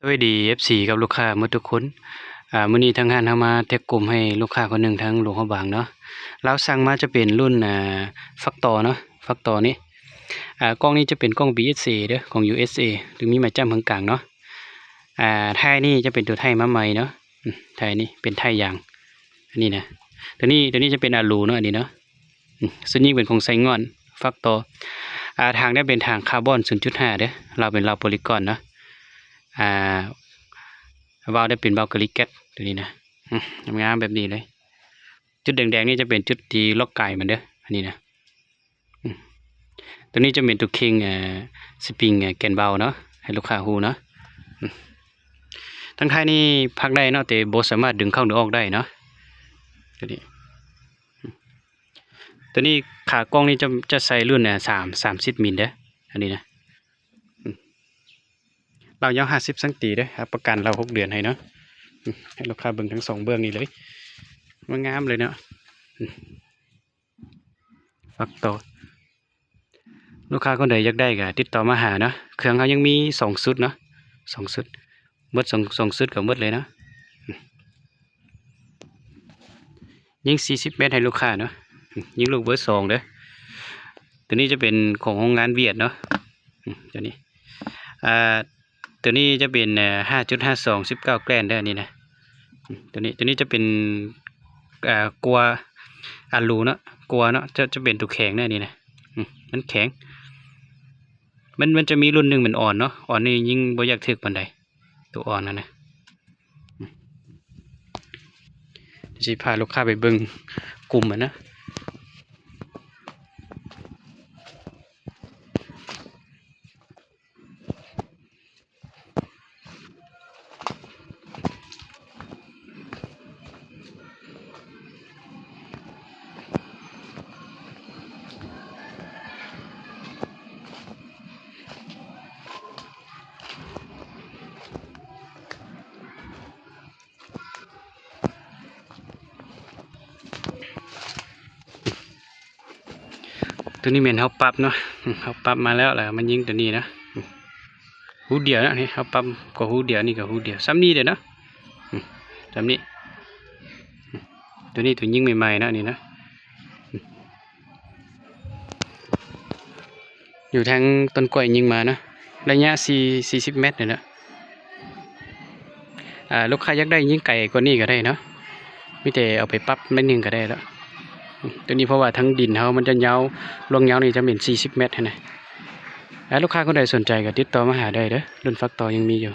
ສະບາຍດີ ເອັຟຊີ ກັບລູກຄ້າໝົດທຸກຄົນ. ອາ ມື້ນີ້ທາງຮ້ານເຮົາມາແທກກົມໃຫ້ລູກຄ້າຄົນໜຶ່ງທາງຫຼວງພະບາງເນາະ. ລາວສັ່ງມາຈະເປັນລຸ້ນ ອາ ຟາກຕໍ່ເນາະ, ຟາກຕໍ່ນີ້. ອາ ກ້ອງນີ້ຈະເປັນກ້ອງ ບີເອັສເອ ເດີ ຂອງ ຢູເອັສເອ ຫຼືມີໝາຍຈ້ຳເຄິ່ງກາງເນາະ. ອາ ທ້າຍນີ້ຈະເປັນຕົວໄຖ່ມາໃໝ່ເນາະ. ອາ ທ້າຍນີ້ເປັນທ້າຍຢາງ ອັນນີ້ນະ. ຕົວນີ້ ຕົວນີ້ຈະເປັນອາລູເນາະ ອັນນີ້ເນາະ. ອາ ຊຸດຍິງເປັນຂອງໄຊງ່ອນ ຟາກຕໍ່. ອາ ທາງໄດ້ເປັນທາງຄາບອນ ສູນຈຸດຫ້າ ເດີ ລາວເປັນລາວໂປລີກອນເນາະ. ອາ ວາວໄດ້ເປັນວາວກາລີແກັດ ຕົວນີ້ນະ. ອາ ງາມໆແບບນີ້ເລີຍ. ຈຸດແດງໆນີ້ຈະເປັນຈຸດທີ່ລັອກກາຍມັນເດີ ອັນນີ້ນະ. ອາ ຕົວນີ້ຈະເປັນຕົວເຄັ່ງ ເອີ ສະປຣິງ ເອີ ແກນເບົາເນາະ ໃຫ້ລູກຄ້າຮູ້ເນາະ. ອາ ທາງທ້າຍນີ້ພັກໄດ້ເນາະ ແຕ່ບໍ່ສາມາດດຶງເຂົ້າດຶງອອກໄດ້ເນາະ ຕົວນີ້. ອາ ຕົວນີ້ຂາກ້ອງນີ້ຈະ ຈະໃສ່ລຸ້ນ ອາ ສາມ ສາມສິບມິນເດີ ອັນນີ້ນະ. ອາ ລາວຍາວຫ້າສິບຊັງຕີເດີ ຮັບປະກັນລາວຫົກເດືອນໃຫ້ເນາະ. ອາ ໃຫ້ລູກຄ້າເບິ່ງທັງສອງເບື້ອງນີ້ເລີຍ ງາມໆເລີຍເນາະ. ອາ ຟາກຕໍ່ ລູກຄ້າຄົນໃດຢາກໄດ້ກໍຕິດຕໍ່ມາຫາເນາະ. ເຄື່ອງເຮົາຍັງມີສອງຊຸດເນາະ ສອງຊຸດ ໝົດສອງ ສອງຊຸດກໍໝົດເລີຍເນາະ. ອາ ຍິງສີ່ສິບແມັດໃຫ້ລູກຄ້າເນາະ. ອາ ຍິງລູກເບີສອງເດີ. ຕົວນີ້ຈະເປັນຂອງໂຮງງານຫວຽດເນາະ. ອາ ຕົວນີ້ ອາ ຕົວນີ້ຈະເປັນ ເອີ ຫ້າຈຸດຫ້າສອງ ສິບເກົ້າແກຣນເດີ ອັນນີ້ນະ. ອາ ຕົວນີ້ ຕົວນີ້ຈະເປັນ ອາ ກົວອາລູເນາະ ກົວເນາະ ຈະ ຈະເປັນຕົວແຂງເດີ ອັນນີ້ນະ. ອາ ມັນແຂງ ມັນ ມັນຈະມີລຸ້ນໜຶ່ງມັນອ່ອນເນາະ ອ່ອນນີ້ຍິງບໍ່ຢາກຖືກປານໃດ ຕົວອ່ອນຫັ້ນນະ. ອາ ຊິພາລູກຄ້າໄປເບິ່ງກຸ່ມມັນນະ. ຕົວນີ້ແມ່ນເຮົາປັບເນາະ ເຮົາປັບມາແລ້ວ ແລ້ວມາຍິງຕົວນີ້ນະ. ອາ ຮູດຽວນະ ນີ້ເຮົາປັບກໍຮູດຽວ ນີ້ກໍຮູດຽວ ສ່ຳນີ້ເດ້ເນາະ. ອາ ສ່ຳນີ້ ອາ ຕົວນີ້ຕົວຍິງໃໝ່ໆເນາະ ນີ້ນະ. ຢູ່ທາງຕົ້ນກ້ວຍຍິງມາເນາະ ໄລຍະສີ່ ສີ່ສິບແມັດນີ້ແຫຼະ. ອາ ລູກຄ້າຢາກໄດ້ຍິງໄກກວ່ານີ້ກໍໄດ້ເນາະ ມີແຕ່ເອົາໄປປັບໜ້ອຍໜຶ່ງກໍໄດ້ແລ້ວ. ຕົວນີ້ເພາະວ່າທາງດິນເຮົາມັນຈະຍາວ ລວງຍາວນີ້ຈະເປັນສີ່ສິບແມັດຫັ້ນນະ. ອາ ລູກຄ້າຄົນໃດສົນໃຈກໍຕິດຕໍ່ມາຫາໄດ້ເດີ ລຸ້ນຟາກຕໍ່ຍັງມີຢູ່.